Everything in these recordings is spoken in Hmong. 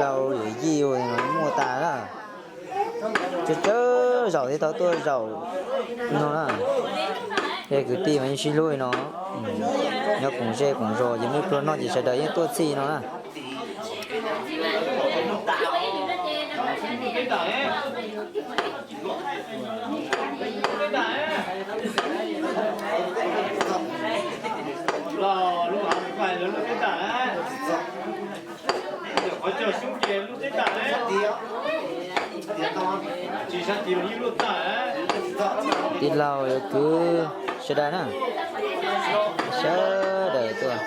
Laus yawm yij muaj tas na. Tsawg tsawg zaum thiaj tau tuaj zaum no na. Ces kwv tij mas yeej sib hlub li no, nyob koom zej koom zos ces muaj pluag noj ces sawv daws yeej tuaj txhij no na. Tij laug yawm kwv sawv daws na, sawv daws tuaj,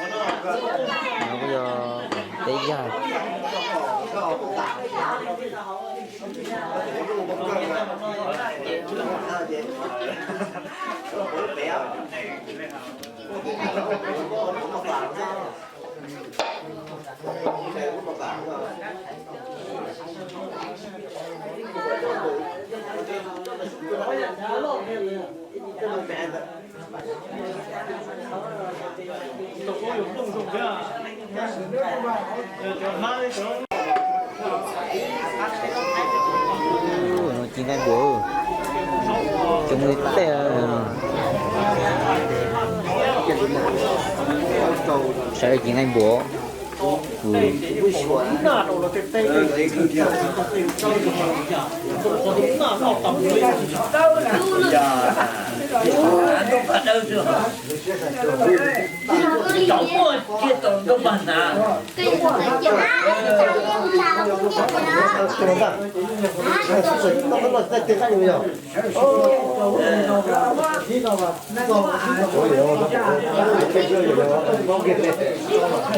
no kuj yog peb yawg. Ci nqaij npuas, coob li tej. Saib ci nqaij npuas.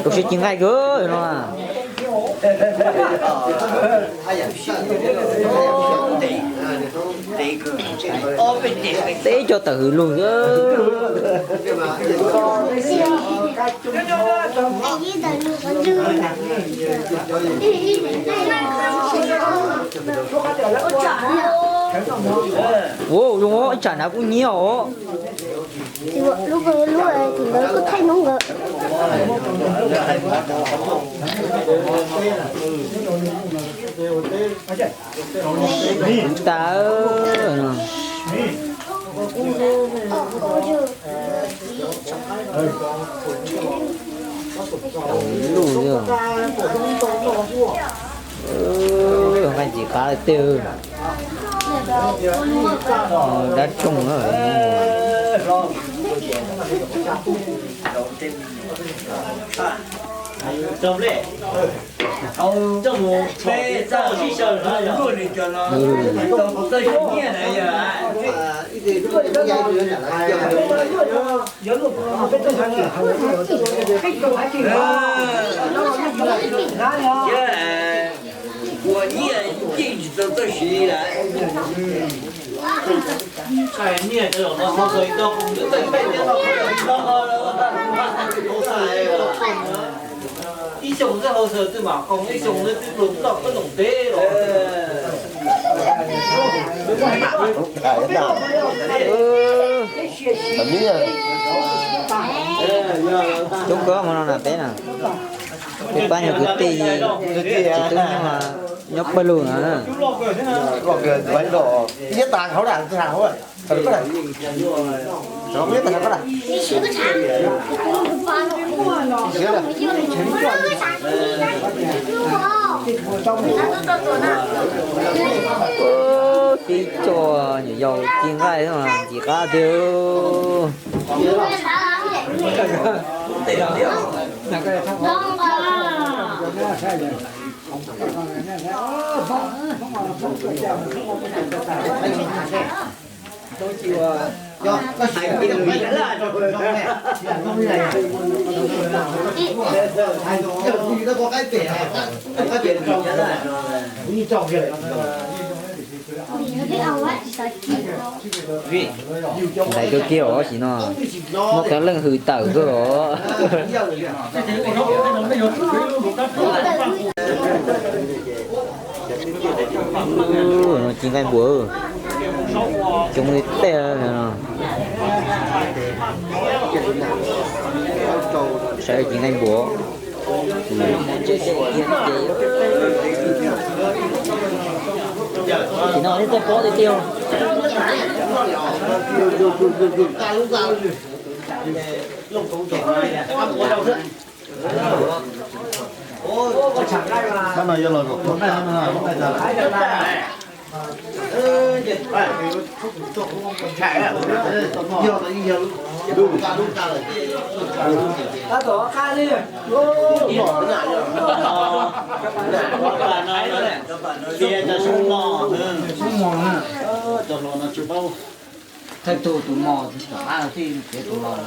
Tus siab ci nqaij kawg no. Teb cov tawm hws lug xwb. Ua zoo, ib tsam nav kuj nyiab os. Lub, lub, tus ntawd kuj thaij hnub nkawd. Kuv tas. Luj, nqaij ntxim qab tiag. Dab roog na. Ua nyiaj yeej tsis tau txawj siv lawm. Ib xyoos xwb hauv sawv twb mam qoos, ib xyoos xwb twb luag toj koj toom teb los. Coob kawg hmo no na peb na. Peb pab nyuag kwv tij tsis tub nyob, nyob pawg lug no. Tib co nyuam yaus ci nqaij ntxim qab tiag. Ntxhais tuaj kiag os, sim no muaj qee leej hws tawm kawg os. Ci nqaij npuas, coob li tej no. Saib ci nqaij npuas. Ces no nej tej pob tiag tiag. Sab no yog los kom tuag tag no, lub qaij tag. Yog, yog, lub qaij lub tag lawm. Tias cov xyoob mos, cov hluas no tsis paub. Thawj tug tus mos tom qab tij txiav tus laus.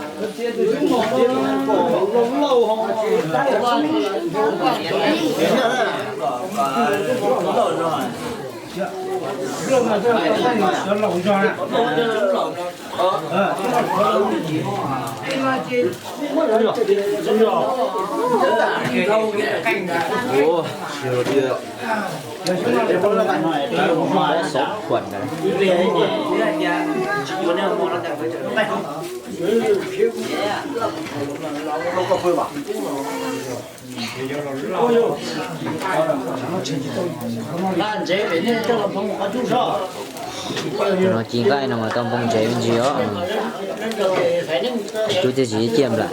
Ua, tsis hais tias, pob xov khuam ntawd. Tus no ci nqaij no mas tau npoo ntsev me ntsis os. Cub thiaj tsis ciaj nplam.